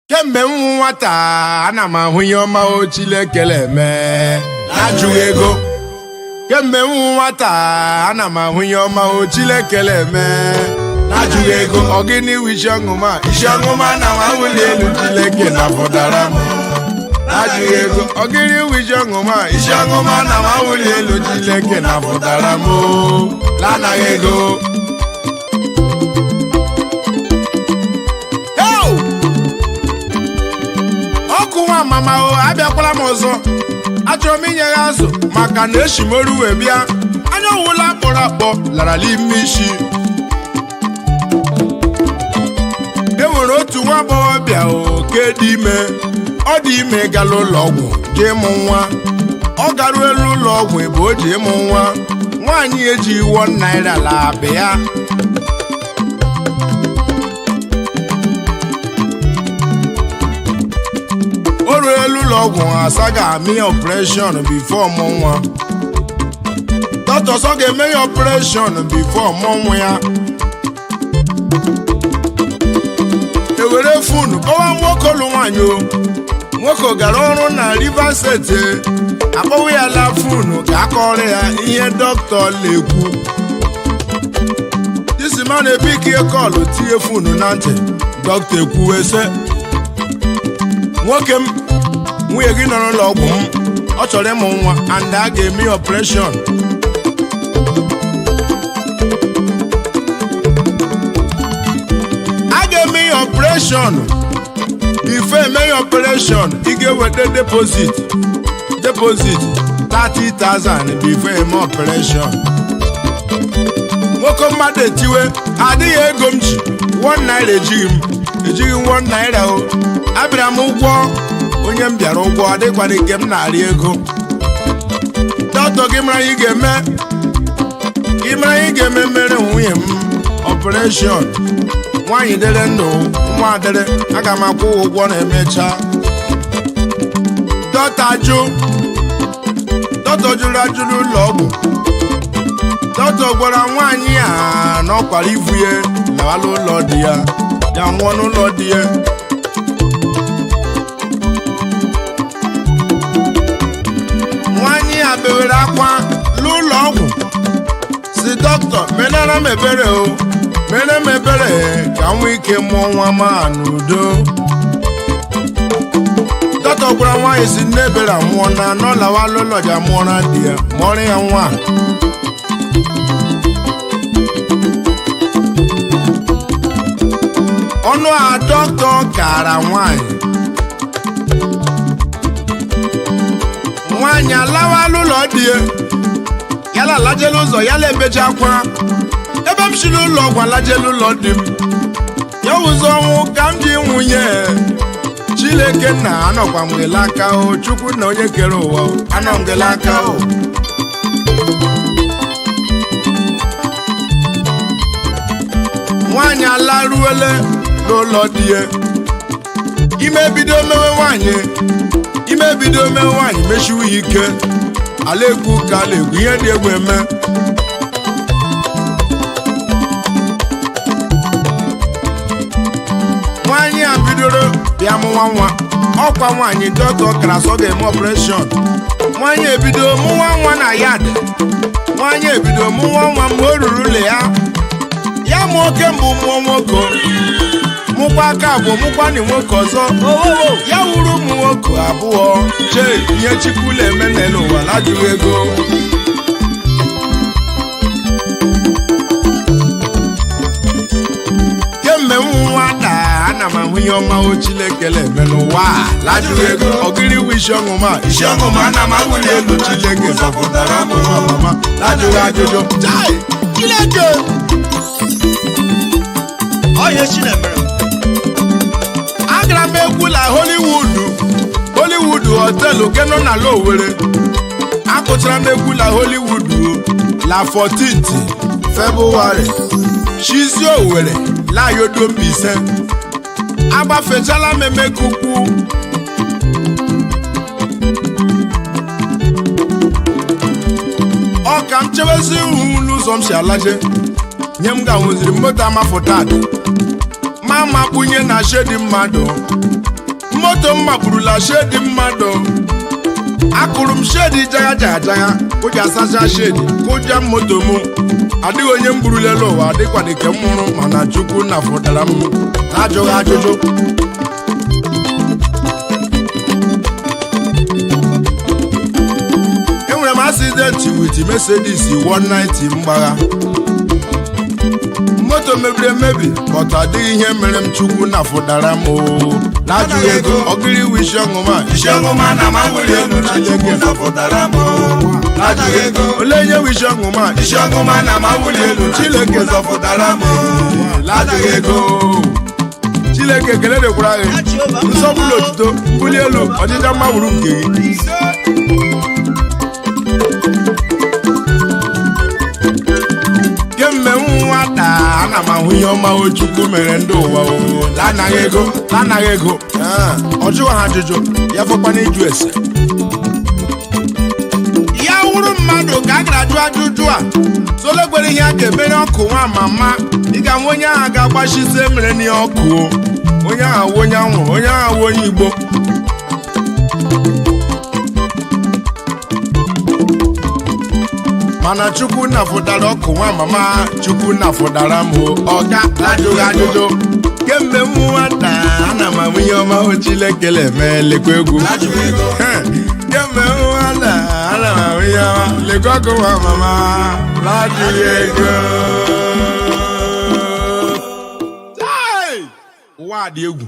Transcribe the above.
Kemgbe m wụ nwata, ana m ahụ ihe ọma o Chineke eme na-ajụghị ego. Kemgbe m wụ nwata, ana m ahụ ihe ọma o Chineke eme na-ajụghị ego. Ọ gịnị wụ isi ọṅụma? Isi ọṅụma na m awụli elu Chineke na-afọdara m na-ajụghị ego. Ọ gịnị wụ isi ọṅụma? Isi ọṅụma na m awụli elu Chineke na-afọdara m o na-anaghị ego. Hey! Ọkụ nwa mama o, abịakwala m ọzọ. Achọrọ m inye ya azụ maka na esi m oru wee bịa. Anya ọwụla kpọrọ akpọ lara n'ime isi. E nwere otu nwa agbọghọbịa oke dị ime. Ọ dị ime gara ụlọ ọgwụ jee ịmụ nwa. Ọ garuo elu ụlọ ọgwụ ebe o ji ịmụ nwa, nwaanyị ejighị ₦1 la abịa ya. O ruo elu ụlọ ọgwụ, asa ga-amị ọpreshọn bifo mụ nwa. Dọkịta sọ ga-eme ya ọpreshọn bifo mụ nwa ya. Ewere fonu kpọwa nwoke lụ nwaanyị o. Nwoke gara ọrụ na Rivers Steeti, akpọwa ya la fonu ka akọrọ ya ihe dọkịta na-ekwu. This man epikie kọlụ, tinye fonu na ntị. Dọkịta ekwuwe sị, "Nwoke m, nwunye gị nọ n'ụlọ ọgwụ m, ọ chọrọ ịmụ nwa and a ga-eme ya operation. A ga-eme ya operation. Before eme ya operation, ị ga-eweta deposit 30,000 before eme operation." Nwoke mmadụ etiwe, "Adịghị ego m ji ₦1, ejighị m, ejighị m ₦1 o. Abịara m ụgwọ, onye m bịara ụgwọ adịkwana nke m na-arị ego." "Dọkịta, gị mara ihe ị ga-eme, gị mara ihe ị ga-eme mere nwunye m operation. Nwaanyị dịrị ndụ, nwa dịrị, aga m akwụ ụgwọ na emecha." Dọkịta jụ. Dọkịta jụrụ ajụ n'ụlọ ọgwụ. Dọkịta gwara nwaanyị a na ọ kwara ivu ya lawala ụlọ di ya, ya nwụọ n'ụlọ di ya. Nwaanyị a bewere akwa n'ụlọ ọgwụ, si dọkịta, menara m ebere o, mere m ebere ka m nwee ike mụọ nwa ma n'udo. Dọkịta gwara nwaanyị si nne ebere anwụọ na anọ, lawala ụlọ ja mụọra di ya, mụọrọ ya nwa. Ọnụ a dọkịta kara nwaanyị, nwaanyị alawala ụlọ di ya, yala alajela ụzọ ya la ebecha akwa. Ebe m si n'ụlọ ọgwụ alajela ụlọ di m, ya wụzọ ọnwụ ka m ji nwunye Chineke nna. Anọkwa m gị aka o Chukwu na onye kere ụwa o, anọ m gị aka o. Nwaanyị alaruole n'ụlọ di ya. Ime bido mewe nwaanyị, ime bido mewe nwaanyị, mechiwe ya ike. Ala ekwu ka ala ekwu, ihe dị egwu eme. Nwaanyị a bidoro bịa mụwa nwa. Ọkwa nwaanyị dọkịta kara sọ ga-eme operation. Nwaanyị ebido mụwa nwa na yad. Nwaanyị ebido mụwa nwa. Mgbe o ruru ụlọ ya, ya mụọ kemgbe mụọ nwoke, mụkwa aka abụọ, mụkwa na nwoke ọzọ, ya wuru ụmụ nwoke abụọ. Chee ihe Chukwu na-eme n'elu ụwa lajụghị ego. Kemgbe m nwata, ana m ahụ ihe ọma o Chineke na-eme n'ụwa a lajụghị ego. Ọgịrị wụ isi ọṅụma? Isi ọṅụma ana m awụli elu Chineke zọpụtara m nwa mama lajụghị ajụjụ. Chai, Chineke! Ọhịa Chinemere. Agara m egwu na Hollywood, Hollywood Hotel nke nọ na ala Owerri. Akụchara m egwu na Hollywood la 14th February, chizi Owerri layodo Mbaise. Agbafechala m Emeka Ukwu. Ọ ka m chewezi ihu n'ụzọ m si alaje nye m ga nwụziri moto amafụtad ma makpunye na shedi mmadụ. Moto m maburula shedi mmadụ. Akụrụ m shedi jagha jagha jagha, kụja sacha shedi, kụja moto m. Adịghị onye m burulelu ụwa, adịkwana ike m nwụrụ, mana Chukwu nafụtara m ajụghị ajụjụ. Enwere m accident with Mercedes 190 mgbagha. Moto mebiri emebi, but adịghị ihe mere m. Chukwu nafụdara m oo, na-ajụghị ego. Ọgịrị iwu isi ọṅụma. Isi ọṅụma na ma wuli elu na Chukwu napụtara m na-ajụghị ego. Ole nye wu isi ọṅụma? Isi ọṅụma na ma wuli elu na Chineke Chukwu zọpụtara m na-ajụghị ego. Chineke, ekele dịkwara gị. Nsọpụrụ, otuto, mbuli elu, ọchịcha mma wuru nke gị. Kemgbe m nwata, ana m ahụ ihe ọma o Chukwu mere ndị ụwa o, lanaghị ego, lanaghị ego. Ọ jụghị ha ajụjụ ya, fọkwana ịjụ ese ya wụrụ mmadụ ka a gara ajụ ajụjụ a solekwere ihe a ga-emere ọkụ nwa mama. Ị ga-ahụ onye ahụ ga-agbachite mere n'ihe ọkụ o. Onye ahụ awụ onye anwụrụ, onye ahụ awụ onye igbo. Mana Chukwu nafụdara ọkụ nwa mama, Chukwu nafụdara m o, ọga ajụghị ajụjụ. Kemgbe m nwata, ana m ahụ ihe ọma o Chineke eme. Lekwa egwu. Na-ajụghị ego. Kemgbe m nwata, ana m ahụ ihe ọma. Lekwa ọkụ nwa mama na-ajụghị ego. Chai! Ụwa a dị egwu.